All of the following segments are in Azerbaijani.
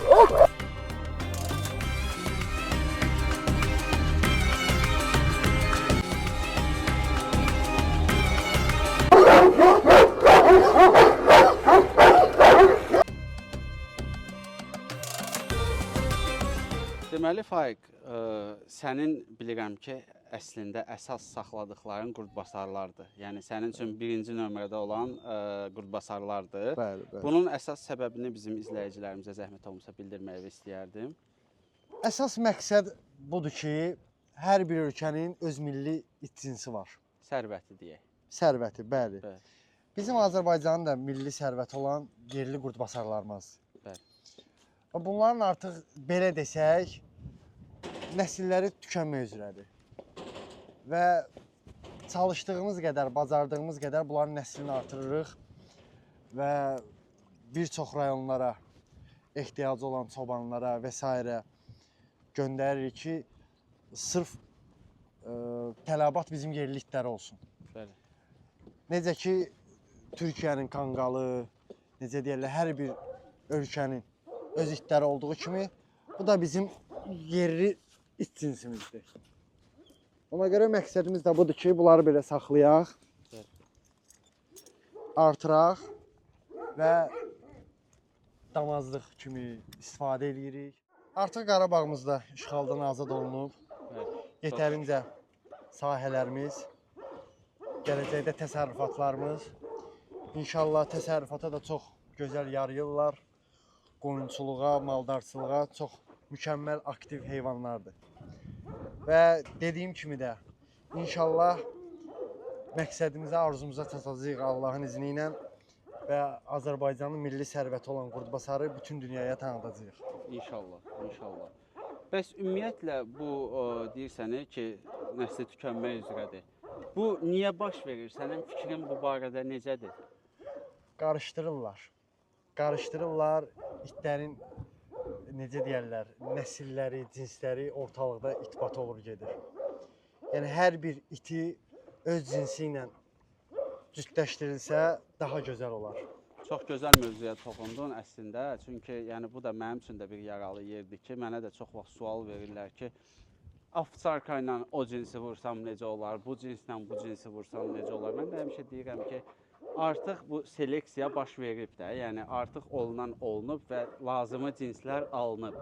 Deməli Faiq, sənin bilirəm ki, əslində əsas saxladıqların qurdbasarlardır. Yəni sənin üçün birinci nömrədə olan qurdbasarlardır. Bəli, bəli. Bunun əsas səbəbini bizim izləyicilərimizə zəhmət olmasa bildirməyi istəyərdim. Əsas məqsəd budur ki, hər bir ölkənin öz milli it cinsi var. Sərvəti deyək. Sərvəti, bəli. Bəli. Bizim Azərbaycanın da milli sərvəti olan yerli qurdbasarlarımız. Bəli. Və bunların artıq belə desək, nəsilləri tükənmək üzrədir. Və çalışdığımız qədər, bacardığımız qədər bunların nəslini artırırıq və bir çox rayonlara ehtiyacı olan çobanlara və sairə göndəririk ki, sırf tələbat bizim yerli itləri olsun. Bəli. Necə ki Türkiyənin kanqalı, necə deyirlər, hər bir ölkənin öz itləri olduğu kimi, bu da bizim yerli it cinsimizdir. Ona görə məqsədimiz də budur ki, bunları belə saxlayaq, Bəli. artıraq və damazlıq kimi istifadə eləyirik. Artıq Qarabağımız da işğaldan azad olunub. Bəli. Yetərincə sahələrimiz, gələcəkdə təsərrüfatlarımız. İnşallah təsərrüfata da çox gözəl yarayırlar. Qoyunçuluğa, maldarçılığa çox mükəmməl aktiv heyvanlardır. Və dediyim kimi də inşallah məqsədimizə, arzumuza çatacağıq Allahın izni ilə və Azərbaycanın milli sərvəti olan qurdbasarı bütün dünyaya tanıdacağıq. İnşallah, inşallah. Bəs ümumiyyətlə bu deyirsən ki, nəsli tükənmək üzrədir. Bu niyə baş verir? Sənin fikrin bu barədə necədir? Qarışdırırlar. Qarışdırırlar itlərin necə deyərlər, nəsilləri, cinsləri ortalıqda itbat olur gedir. Yəni hər bir iti öz cinsi ilə cütləşdirilsə daha gözəl olar. Çox gözəl mövzuya toxundun əslində. Çünki yəni bu da mənim üçün də bir yaralı yerdir ki, mənə də çox vaxt sual verirlər ki, ovçarka ilə o cinsi vursam necə olar, bu cinslə bu cinsi vursam necə olar? Mən də həmişə deyirəm ki, artıq bu seleksiya baş verib də, yəni artıq olunan olunub və lazımı cinslər alınıb.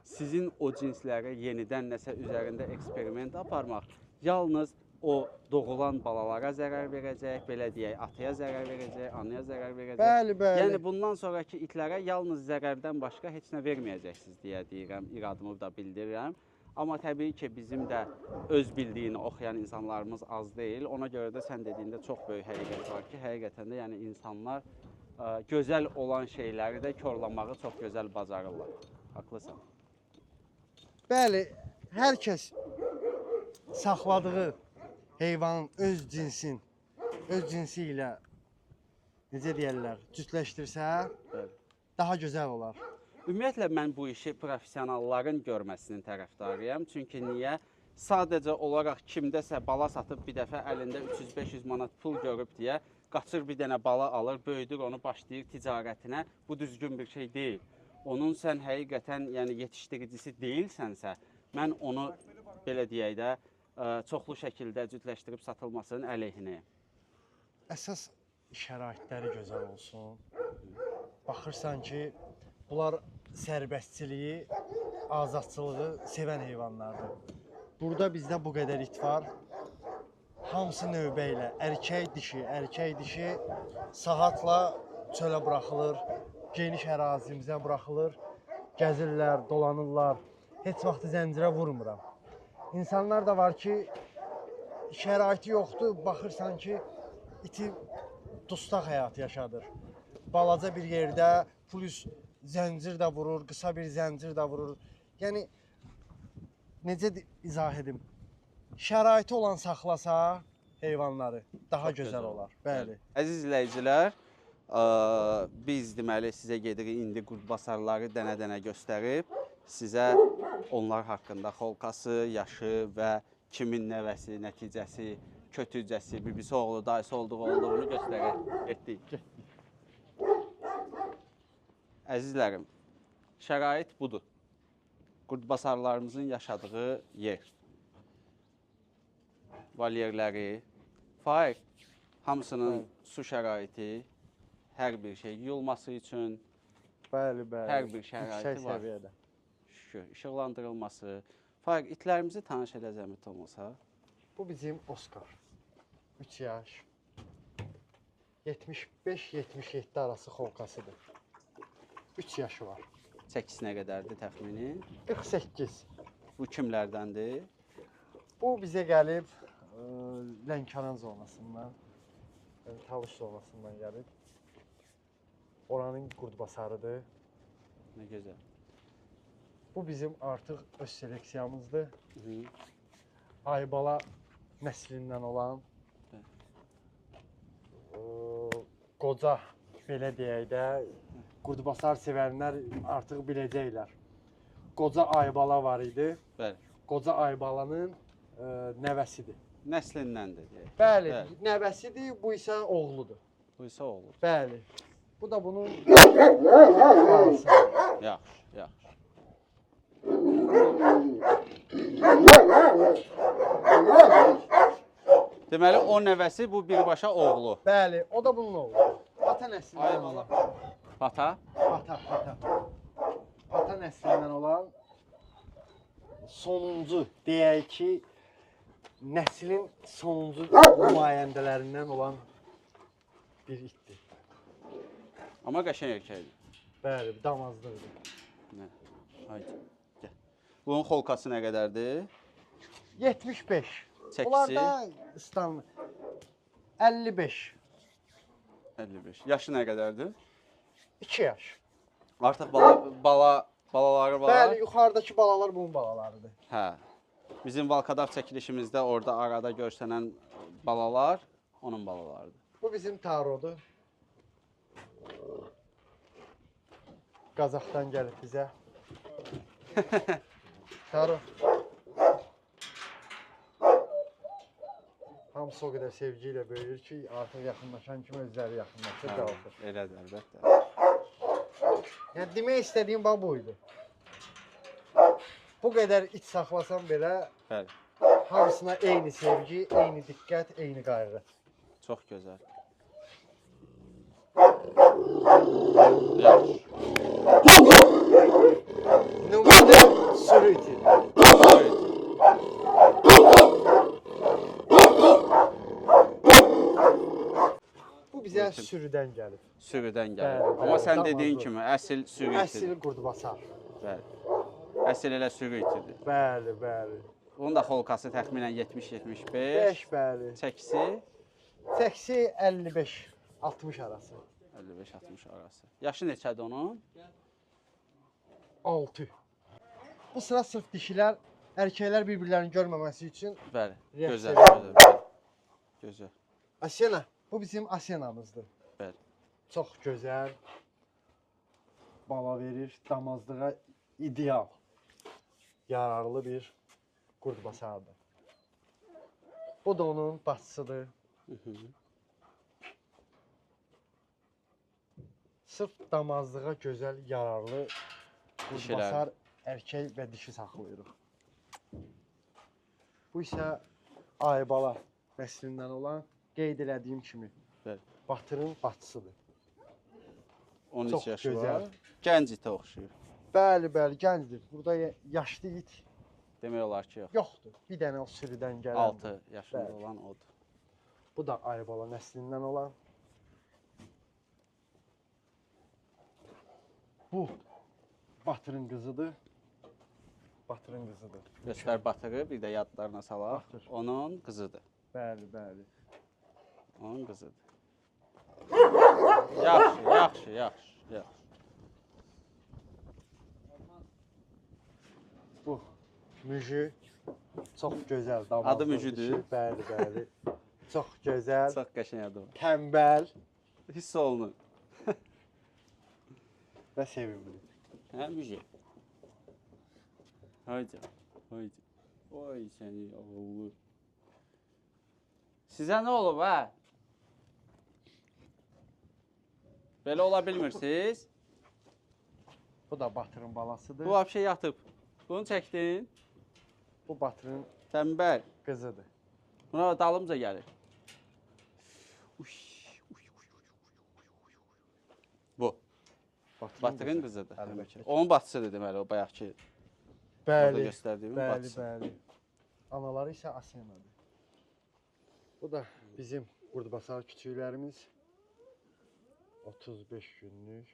Sizin o cinsləri yenidən nəsə üzərində eksperiment aparmaq yalnız o doğulan balalara zərər verəcək, belə deyək, ataya zərər verəcək, anaya zərər verəcək. Bəli, bəli. Yəni bundan sonrakı itlərə yalnız zərərdən başqa heç nə verməyəcəksiniz deyə deyirəm, iradımı da bildirirəm. Amma təbii ki, bizim də öz bildiyini oxuyan insanlarımız az deyil. Ona görə də sən dediyində çox böyük həqiqət var ki, həqiqətən də yəni insanlar gözəl olan şeyləri də korlamağı çox gözəl bacarırlar. Haqlısan. Bəli, hər kəs saxladığı heyvanın öz cinsin, öz cinsi ilə necə deyərlər, cütləşdirsə Bəli. daha gözəl olar. Ümumiyyətlə mən bu işi professionalların görməsinin tərəfdarıyam. Çünki niyə? Sadəcə olaraq kimdəsə bala satıb bir dəfə əlində 300-500 manat pul görüb deyə qaçır bir dənə bala alır, böyüdür onu, başlayır ticarətinə. Bu düzgün bir şey deyil. Onun sən həqiqətən yəni yetişdiricisi deyilsənsə, mən onu belə deyək də çoxlu şəkildə cütləşdirib satılmasının əleyhinəyəm. Əsas şəraitləri gözəl olsun. Baxırsan ki, bunlar sərbəstçiliyi, azadçılığı sevən heyvanlardır. Burada bizdə bu qədər it var. Hamısı növbə ilə, erkək dişi, erkək dişi saatla çölə buraxılır, geniş ərazimizə buraxılır. Gəzirlər, dolanırlar. Heç vaxt zəncirə vurmuram. İnsanlar da var ki, şəraiti yoxdur, baxırsan ki, iti dustaq həyatı yaşadır. Balaca bir yerdə plus zəncir də vurur, qısa bir zəncir də vurur. Yəni necə izah edim? Şəraiti olan saxlasa heyvanları daha Çox gözəl gözəl olar. Bəli. Əziz izləyicilər, biz deməli sizə gedirik indi qurdbasarları dənə-dənə göstərib sizə onlar haqqında xolkası, yaşı və kimin nəvəsi, nəticəsi, kötücəsi, bibisi oğlu, dayısı olduğunu göstərək etdik. Əzizlərim, Şərait budur. Qurdbasarlarımızın yaşadığı yer. Valyerləri, Faiq, hamısının su şəraiti, hər bir şey yuyulması üçün, Bəli, bəli. hər bir şəraiti Yüksək var. səviyyədə. Şükür, işıqlandırılması. Faiq, itlərimizi tanış elə zəhmət olmasa. Bu bizim Oscar. 3 yaş. 75-77 arası xolkasıdır. 3 yaşı var. Çəkisi nə qədərdir təxmini? 48. Bu kimlərdəndir? Bu bizə gəlib Lənkəran zonasından, yəni Talış zonasından gəlib. Oranın qurdbasarıdır. Nə gözəl. Bu bizim artıq öz seleksiyamızdır. Hı. Aybala nəslindən olan qoca, belə deyək də, qurdbasar sevənlər artıq biləcəklər. Qoca Aybala var idi. Bəli. Qoca Aybalanın nəvəsidir. Nəslindəndir deyək. Bəli, Bəli. nəvəsidir, bu isə oğludur. Bu isə oğlu. Bəli. Bu da bunun balası. Yaxşı, yaxşı. Deməli o nəvəsi, bu birbaşa oğlu. Bəli, o da bunun oğlu. Ata nəslindən olan. Pata. Pata, pata. Pata nəslindən olan sonuncu, deyək ki, nəslin sonuncu nümayəndələrindən olan bir itdir. Amma qəşəng erkəkdir. Bəli, damazlıqdır. Nə? Haydi. Gəl. Bunun xolkası nə qədərdir? 75. Çəkisi? Bunlar da stand 55. 55. Yaşı nə qədərdir? 2 yaş. Artıq balaları var. Bəli, yuxarıdakı balalar bunun balalarıdır. Hə. Bizim Valkadav çəkilişimizdə orada arada görsənən balalar onun balalarıdır. Bu bizim Tarodur. Qazaxdan gəlib bizə. Taro. Hamısı o qədər sevgi ilə böyüyür ki, artıq yaxınlaşan kimi özləri yaxınlaşır, qalxır. Elədir, əlbəttə. Yəni demək istədiyim bax bu idi. Bu qədər it saxlasan belə, Bəli. hamısına eyni sevgi, eyni diqqət, eyni qayğı. Çox gözəl. Yaxşı. Nümunə sürü iti. Evet. Bu bizə sürüdən gəlib. Sürüdən gəlir. Bəli, Amma bəli, sən dediyin damazlıq. kimi əsl sürü itidir. Əsl qurdbasar. Bəli. Əsl elə sürü itidir. Bəli, bəli. Bunun da xolkası təxminən 70-75. 5 bəli. Çəkisi Çəkisi 55-60 arası. 55-60 arası. Yaşı neçədir onun? 6. Bu sıra sırf dişilər, erkəklər bir-birlərini görməməsi üçün. Bəli. Reaksiya Gözəl, verir. gözəl. Bəli. Gözəl. Asena, bu bizim Asenamızdır. Bəli. Çox gözəl bala verir, damazlığa ideal, yararlı bir qurdbasardır. Bu da onun bacısıdır. Sırf damazlığa gözəl, yararlı qurdbasar erkək və dişi saxlayırıq. Bu isə Aybala nəslindən olan, qeyd elədiyim kimi, Bəli. Batırın bacısıdır. 13 Çox yaşı gözəl. var. Gənc itə oxşuyur. Bəli, bəli, gəncdir. Burada yaşlı it Demək olar ki, yox. yoxdur. Bir dənə o sürüdən gələn. 6 yaşında Bəli. olan odur. Bu da Aybala nəslindən olan. Bu Batırın qızıdır. Batırın qızıdır. Göstər Batırı, bir də yadlarına salaq. Batır. Onun qızıdır. Bəli, bəli. Onun qızıdır. Yaxşı, yaxşı, yaxşı, yaxşı. Bu müjü çox gözəl damazlı. Adı Müjüdür? dişi. Bəli, bəli. Çox gözəl, Çox qəşəng adı var. tənbəl Hiss olunur. və sevimli. Hə, Müjü. Haydi, haydi. Oy səni oğlu. Sizə nə olub, hə? Belə ola bilmirsiniz. Bu da Batırın balasıdır. Bu vəbşə yatıb. Bunu çəkdin. Bu Batırın Tənbəl. qızıdır. Buna dalımca gəlir. Uy, uy, uy, uy, uy, uy. Bu. Batırın qızıdır. Əlbəttə. Onun bacısıdır deməli o bayaqki. Bəli. Göstərdiyimin bəli, bacısı. Bəli. Anaları isə Asenadır. Bu da bizim qurdbasar küçüklərimiz. 35 günlük.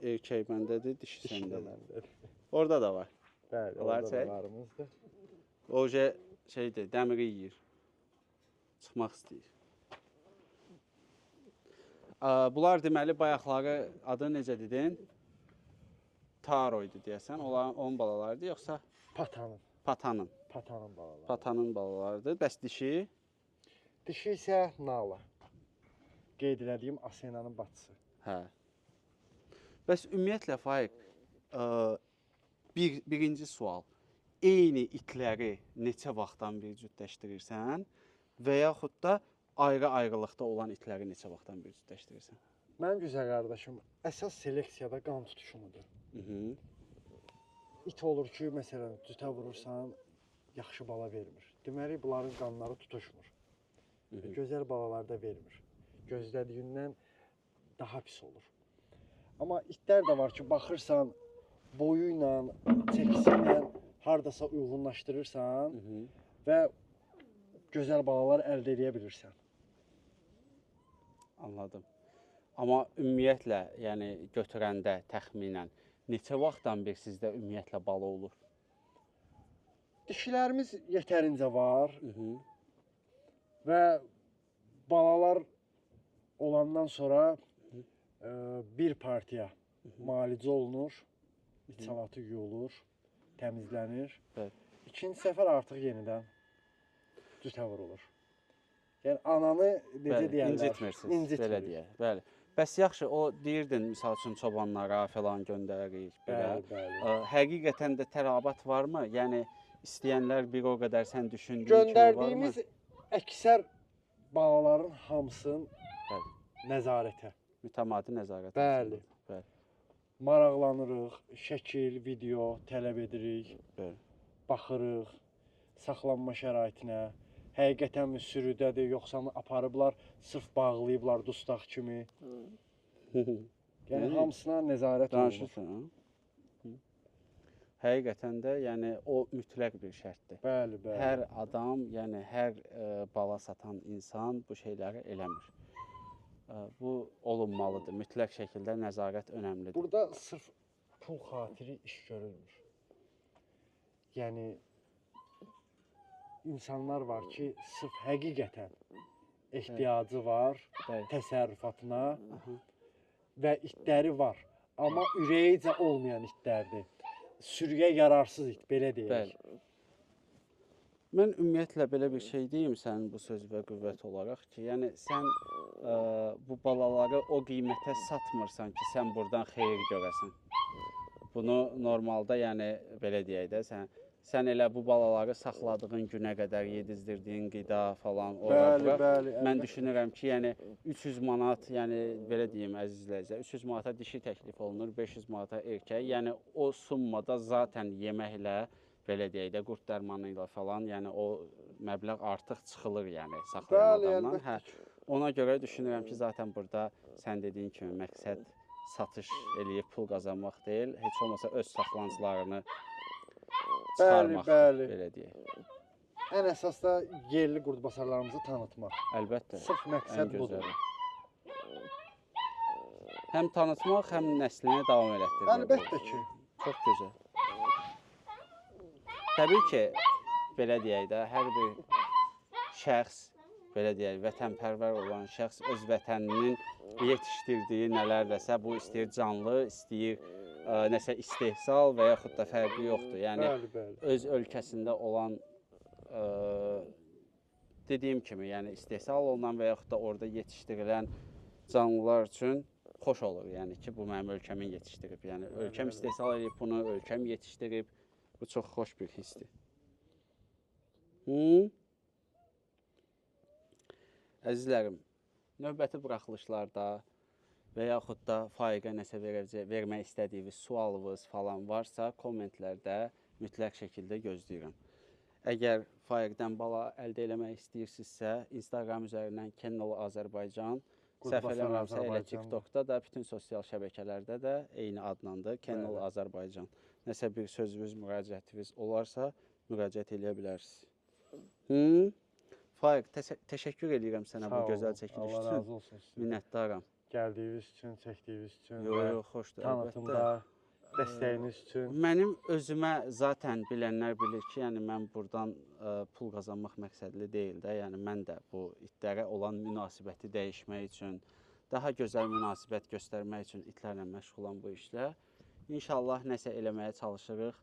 Erkək məndədir, dişi Dişi də səndədir. məndədir. Orada da var. Bəli, Onlar orada da çək. varımızdır. Oje şeydir, dəmiri yeyir. Çıxmaq istəyir. Bunlar deməli bayaqları adı necə dedin? Taro idi deyəsən. Onların onun balalarıdır yoxsa Patanın. Patanın? Patanın balaları. Patanın balalarıdır. Bəs dişi? Dişi isə Nala. Qeyd elədiyim Asenanın bacısı. Hə. Bəs ümumiyyətlə Faiq, birinci sual. Eyni itləri neçə vaxtdan bir cütləşdirirsən və yaxud da ayrı-ayrılıqda olan itləri neçə vaxtdan bir cütləşdirirsən? Mənim gözəl qardaşım, əsas seleksiyada qan tutuşumudur. İt olur ki, məsələn, cütə vurursan, yaxşı bala vermir. Deməli, bunların qanları tutuşmur. Gözəl balalar da vermir. Gözlədiyindən daha pis olur. Amma itlər də var ki, baxırsan, boyu ilə, çəkisi ilə hardasa uyğunlaşdırırsan və gözəl balalar əldə edə bilirsən. Anladım. Amma ümumiyyətlə, yəni götürəndə təxminən neçə vaxtdan bir sizdə ümumiyyətlə bala olur? Dişilərimiz yetərincə var və balalar olandan sonra bir partiya müalicə olunur, içalatı yuyulur, təmizlənir. Bəli. İkinci səfər artıq yenidən cütə vurulur. Yəni ananı necə Bəli, deyərlər? incitmirsiniz, belə İncitmirik. deyək. Bəli. Bəs yaxşı, o deyirdin, misal üçün çobanlara falan göndəririk belə. Bəli, bəli. Həqiqətən də tələbat varmı? Yəni istəyənlər bir o qədər sən düşündüyün kimi varmı? Göndərdiyimiz əksər balaların hamısının Bəli. nəzarətə. Mütəmadi nəzarət. Bəli. Bəli. Maraqlanırıq, şəkil, video tələb edirik, Bəli. baxırıq saxlanma şəraitinə. Həqiqətənmi sürüdədir, yoxsa mı aparıblar, sırf bağlayıblar dustaq kimi. Yəni hamısına nəzarət olunur. Danışırsan, ha? Həqiqətən də, yəni o mütləq bir şərtdir. Bəli, bəli. Hər adam, yəni hər bala satan insan bu şeyləri eləmir. Bu olunmalıdır. Mütləq şəkildə nəzarət önəmlidir. Burada sırf pul xatiri iş görülmür. Yəni insanlar var ki, sırf həqiqətən ehtiyacı var Bəli. təsərrüfatına və itləri var. Amma ürəyicə olmayan itlərdir. Sürüyə yararsız it, belə deyək. Bəli. Mən ümumiyyətlə belə bir şey deyim sənin bu söz və qüvvət olaraq ki, yəni sən bu balaları o qiymətə satmırsan ki, sən buradan xeyir görəsən. Bunu normalda, yəni belə deyək də, sən elə bu balaları saxladığın günə qədər yedizdirdiyin qida falan ora Bəli, bura. bəli, Mən əlbəttə. düşünürəm ki, yəni 300 manat, yəni belə deyim əzizlərcə, 300 manata dişi təklif olunur, 500 manata erkək. Yəni o summada zaten yeməklə, belə deyək də, qurd dərmanı ilə falan, yəni o məbləğ artıq çıxılır, yəni saxlayan Bəli, adamdan. əlbəttə Hə, ona görə düşünürəm ki, zaten burada sən dediyin kimi məqsəd satış eləyib pul qazanmaq deyil, heç olmasa öz saxlanclarını çıxarmaqdır, bəli. belə deyək. Ən əsas da yerli qurdbasarlarımızı tanıtmaq. Əlbəttə. Sırf məqsəd ən budur. gözəli. Həm tanıtmaq, həm nəslini davam elətdirmək. Əlbəttə ki. Çox gözəl. Təbii ki, belə deyək də, hər bir şəxs, belə deyək, vətənpərvər olan şəxs öz vətəninin yetişdirdiyi nələrləsə, bu istəyir canlı, istəyir nəsə istehsal və yaxud da fərqi yoxdur. Yəni Bəli, bəli. öz ölkəsində olan dediyim kimi, yəni istehsal olunan və yaxud da orada yetişdirilən canlılar üçün xoş olur. Yəni ki, bu mənim ölkəmin yetişdirib. Yəni ölkəm istehsal edib bunu, ölkəm yetişdirib. Bu çox xoş bir hissdir. Hı? Əzizlərim, növbəti buraxılışlarda və yaxud da Faiqə nəsə verəcək, vermək istədiyiniz sualınız falan varsa, kommentlərdə mütləq şəkildə gözləyirəm. Əgər Faiqdən bala əldə eləmək istəyirsinizsə, Instagram üzərindən Kennel Azərbaycan, səhv eləmirəmsə elə. TikTokda da, bütün sosial şəbəkələrdə də eyni adlandır, Kennel Bəli. Azərbaycan. Nəsə bir sözünüz, müraciətiniz olarsa, müraciət eləyə bilərsiniz. Hı? Faiq, təşəkkür eləyirəm sənə bu gözəl çəkiliş Allah üçün. razı olsun sizdən. Minnətdaram. Gəldiyiniz üçün, çəkdiyiniz üçün Yox, yox, xoşdur əlbəttə. Tanıtımda dəstəyiniz üçün. Mənim özümə zaten bilənlər bilir ki, yəni mən burdan pul qazanmaq məqsədli deyil də. Yəni mən də bu itlərə olan münasibəti dəyişmək üçün, daha gözəl münasibət göstərmək üçün itlərlə məşğulam bu işlə. İnşallah nəsə eləməyə çalışırıq.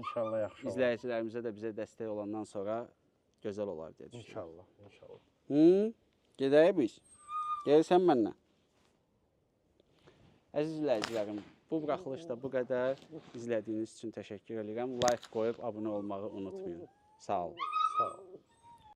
İnşallah yaxşı olar. İzləyicilərimizə də bizə dəstək olandan sonra gözəl olar deyə düşünürəm. İnşallah, inşallah. Hı? Gedək biz. Gəlirsən mənlə. Əziz izləyicilərim, bu buraxılış da bu qədər. İzlədiyiniz üçün təşəkkür edirəm. Like qoyub abunə olmağı unutmayın. Sağ olun. Sağ olun.